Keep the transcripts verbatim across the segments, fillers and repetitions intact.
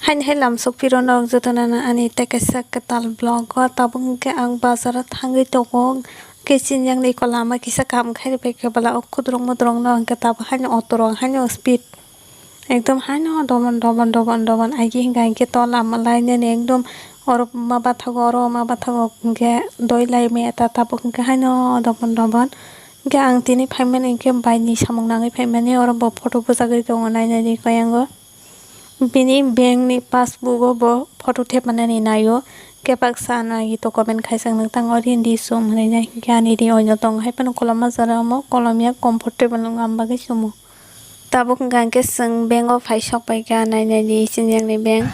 Haini hai lamsok piro nok joto nana ani tei kaisa kwtal vlog o tabuk hwnkhe ang bazar o thangwi tongo. Khe chini yang ni eko lama kisa kaham khai rwbaikha bwla o khudrung mudrung no hwnkhe tabuk haino auto rok haino speed ekdom haino dobon dobon dobon dobon aigi hwnkha hinkhe to lama lainani ekdom oro ma bathago oro ma bathago hwnkhe doi lai maya ta tabuk hwnkhe haino dobon dobon. Hwnkhe ang tini phaimani hwnkhe bai ni samung nangwi phaimani oro bo photo bwchagwi tongo nainani khe yango. Bini bank ni passbook o bo photo thepmanani naio. Kebaksa nai to comment khaijak nang tang o rini sum hinwi nai hinkhe ani ri oino tong hai phano kolom majora omo kolom ya comfortable wng am bagwi sumo. Tabuk hwnkha hinkhe chwng bank o phai sok paikha nai nai di chini yang ni bank.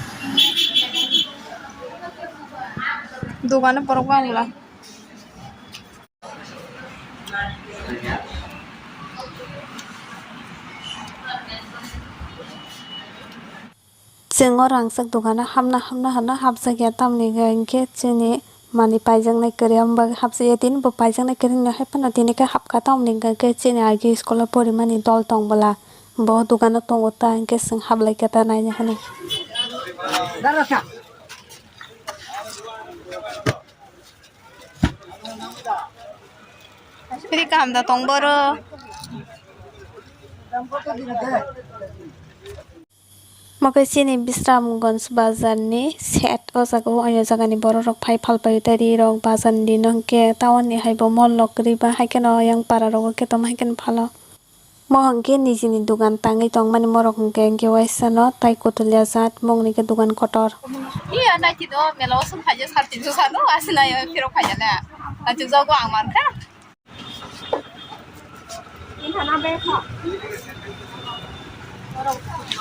Dogano borok bangla. Chwng o rangchak dogano hapna hapna hapna hapjakya tamni hwnkhe chini manwi paijaknai kwrwi aboni bagwi hapjakya tini bo paijaknai kwrwi no hai phano tini khe hapkha tamni hwnkhe chini agi school o porimani dol tong bwla bo dogano tongo ta hwnkhe chwng haplaikha ta naina hwnwi. Ri kaham da tong boro. Mo khe chini Bisramganj bazar ni set o jaga o, o jaga ni borok rok phai phal pai tei ri rok bazar ni dino hwnkhe town ni hai bo mall rok kwrwi ba hai kheno yang para rogo khe tamo hai kheno phalo. Mo hwnkhe nijini dogan tangwi tongmani morok hwnkhe hwnkhe waisa no tai kutulia jat mungni khe dogan kotor. Iya naiti do mela o song khaija sar tinso sano asina yo phirok khaija le. Achuk jago ang mankha.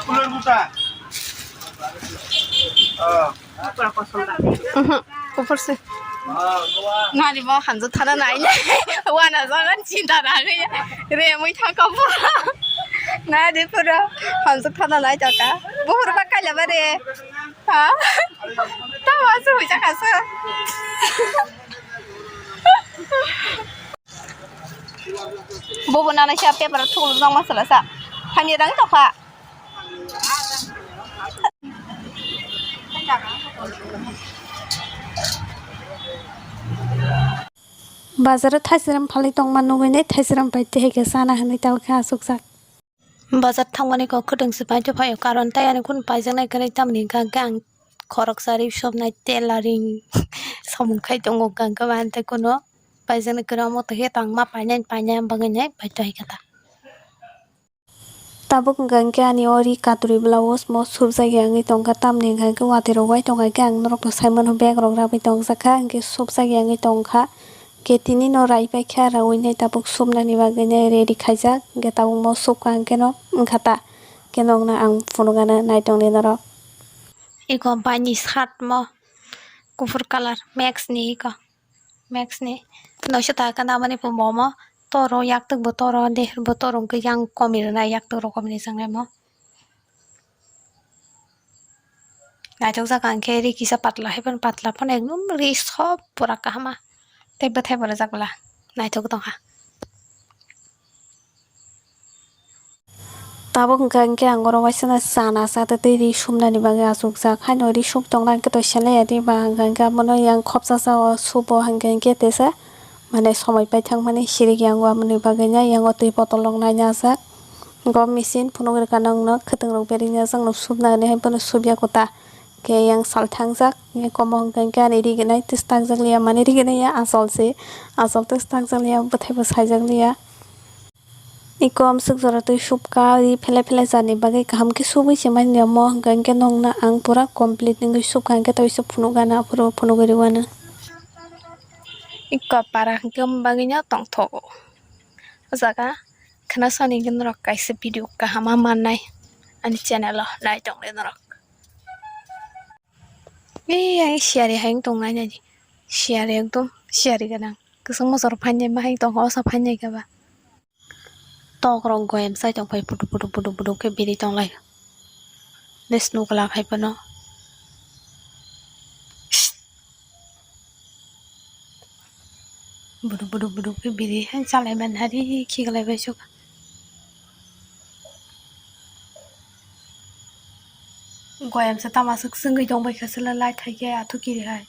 Kulur buta. Oh. Kupur se. Ngani mo hamjak thana nai. Wana jagan chinta nangya. Re mui thangka pura. Na de pura. Hamjak thana nai jaka. Buhur ba kaila ba re. Ha? Tamo se huja kasa. Bobo nana siya paper thuklu jang masala sa. Hamya dang tokha. Bazaro thaichwram phalwi tongma nugwi nai thaichwram pai tei hai khe chana hwnwi tabuk khe achukjak. Bazar thangmani kok kwthwng se paithago phaio, karon tei ani kunu paijaknai kwrwi, tamni hwnkha hwnkhe ang khoroksa ri sopnai tailoring samung khai tongo, hwnkha hwnkhe ba hwnkhe kunu paijaknai kwrwi, omo twi khe tangma painani painani bagwinai paithago hai khe ta. Tabuk hwnkha hwnkhe ani o ri katrwi blouse mo supjak ya wngwi tongkha, tamni hwnkha hwnkhe watwi rok wai tongkha, hwnkhe ang norokno sai mano bag rok rabwi tongjak kha, hwnkhe supjak ya wngwi tongkha. Khe tini no rai paikha, raui nai tabuk sumnani bagwi nai ready khaijak. Khe tabuk mo subka hwnkhe no wngkha ta. Khe nokna ang phunukgana naitongni norok. Iko baini shirt mo kuphur colour max ni iko. Max ni noisho taka nabani bo mo toro yaktwk bo toro de bo toro hwnkhe yang komi rwnai yaktwk rok komi rijak nai mo. Naithok jak ang khe ri kisa patla hai phano patla phano ekdom ri sob pura kaham a tei bwthai bo rijak bwla naithok tongkha. Tabuk hwnkha hwnkhe ang oro waisa no chana cha tei ri sumnani bagwi achukjak haino ri sum tongna hwnkhe to seleng ya de ba hwnkha hwnkhe abono yang khopsa cha o subo hwnkha hwnkhe tesa mane somoi paithak mani sirik yango aboni bagwi no yango twi bottle rok naina jak. Go machine phunuk rwkha nokno khwtwng rok berwi ya jakno supna hinwi hai bono supya kwta. Khe yang sal thangjak, yang komo hwnkha hwnkhe ani riginai tei stakjak liya, mane riginai ya achol se, achol tei stakjak liya, bwthai bo saijak liya. Iko amswk jora twi supka, ri phelai phelai jani bagwi kaham khe subui se manya mo hwnkha hwnkhe nokna ang pura complete wngwi supka hwnkhe tei se phunukgana, aphuru phunugwi rwgana. Iko para hwnkhe bagwino tongthogo. O jaga khwnasani hwnkhe norok kaisa video kaham ma mannai ani channel o nai tongdi norok. Ee, ai siyari hai wng tong nai nai di. Siyari ekdom siyari gwnang. Kwchwng mochor phainai ma hai tong kha, osa phainai khe ba. Tok rok goyam chai tong phai, putuk putuk putuk putuk khe biri tong lai. Nai snu kwlak hai phano. Buduk buduk buduk khe biri hai chalai man hari khiklai bai suk. Koyamsa tamo aswk swngwi tongbaikha chwla light hai khe athuki rihai.